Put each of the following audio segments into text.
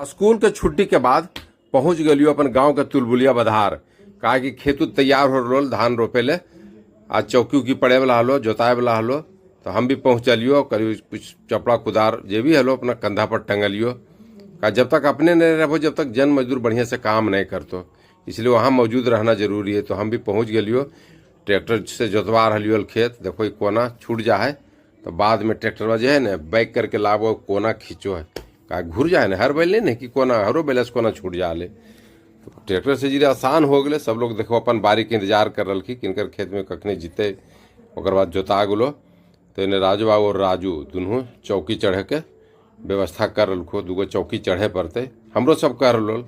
School के छुट्टी के बाद पहुंच गेलियो अपन गांव के तुलबुलिया बधार। काहे कि खेत उत तैयार हो रहो धान रोपे ले, आ चौकी उकी पड़े वाला हलो, जोताए वाला हलो। तो हम भी पहुँचलियो, करीब कुछ चपड़ा कुदार जे भी हलो अपना कंधा पर टंगलियो। का जब तक अपने नहीं रहो जब तक जन मजदूर बढ़िया से काम नहीं करतो, इसलिए वहाँ मौजूद रहना जरूरी है। तो हम भी पहुँच गेलियो, ट्रैक्टर से जोतवा रहियो खेत। देखो ये कोना छूट जा है तो बाद में ट्रैक्टर जो है ना बैक करके लाबो, कोना खींचो है का घुर जाए ना, हर बैल नहीं ना कि कोना हरो बैल से कोना छूट जा ले। तो ट्रैक्टर से जी आसान हो गए। सब लोग देखो अपन बारी के इंतजार कर रहा कि किनकर खेत में कखने जीते, ओकर बाद जोता गेलो। तो एने राजू बाबू और राजू दुनू चौकी चढ़े के व्यवस्था कर रहा, दूगो चौकी चढ़े पड़ते। हमरो सब कह रहा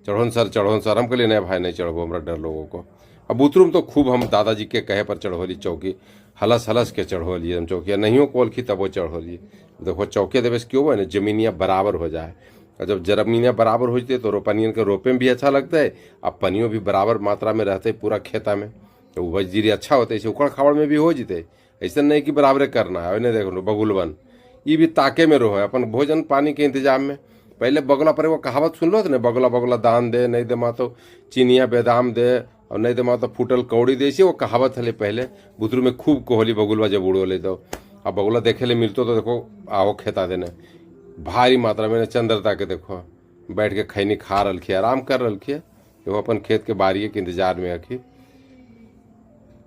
चढ़ोन सर चढ़ोन सर, हम कहलिए नहीं भाई नहीं चढ़बो, हमरा डर लोगों को। अब उतरूम तो खूब हम दादाजी के कहे पर चढ़ोली चौकी, हलस हलस के चढ़ोलिए हम चौकी, नहीं कोलखी तबो चढ़ोलिए। देखो चौके देवे से क्यों है ना जमीनिया बराबर हो जाए, और जब जमीनिया बराबर हो जाते तो रोपनियन के रोपे में भी अच्छा लगता है, और पनियों भी बराबर मात्रा में रहते पूरा खेता में, तो उपज जीरी अच्छा होते। ऐसे उखड़ खावड़ में भी हो जीते, ऐसा नहीं कि बराबरे करना है। नहीं देखो बगुलबन ये भी ताके में रहो अपन भोजन पानी के इंतजाम में। पहले बगुला पर वो कहावत सुन लो ना, बगुला बगुला दान दे, नहीं दे तो चिनिया बेदाम दे, और नहीं दे तो फूटल कौड़ी दे। वो कहावत हले पहले बुतरू में खूब कोहली बगुलवा जब उड़ोले। तो अब बगुला देखे ले मिलतो तो देखो आओ खेता देने भारी मात्रा में चंद्रता के देखो बैठ के खैनी खा रखी, आराम कर रखी है। वो अपन खेत के बारी के इंतजार में हखी।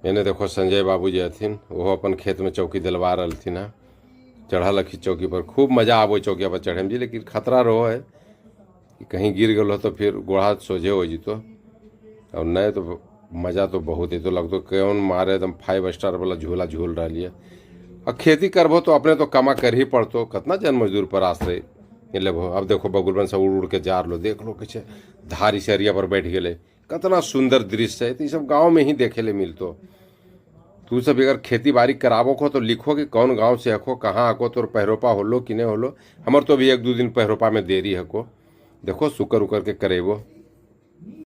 एने देखो संजय बाबू जे हथिन वो अपन खेत में चौकी दिलवा रही है, चढ़ल हखी चौकी पर। खूब मजा आबो चौकी पर चढ़े में जी, लेकिन खतरा रहो है कि कहीं गिर गलो तो फिर गोड़ा सोझे हो जितो, और नहीं तो मजा तो बहुत है। तो लगतो कौन मारे एकदम 5 स्टार वाला झूला झूल रहा है। और खेती करबो तो अपने तो कमा कर ही पड़तो, कितना जन मजदूर पर आश्रय लेबो। अब देखो बगुलबन सब उड़ उड़ के जा लो, देख लो कैसे धारी सरिया पर बैठ गए, कितना सुंदर दृश्य है। तो ये सब गाँव में ही देखे ले मिलतो। तू सब अगर खेती बाड़ी कराबो को तो लिखो कि कौन गांव से हको, कहाँ हको, तोर पहरोपा होलो कि नहीं होलो। हमर तो भी 1-2 दिन पहरोपा में देरी हको, देखो सुकर उकर के करेबो।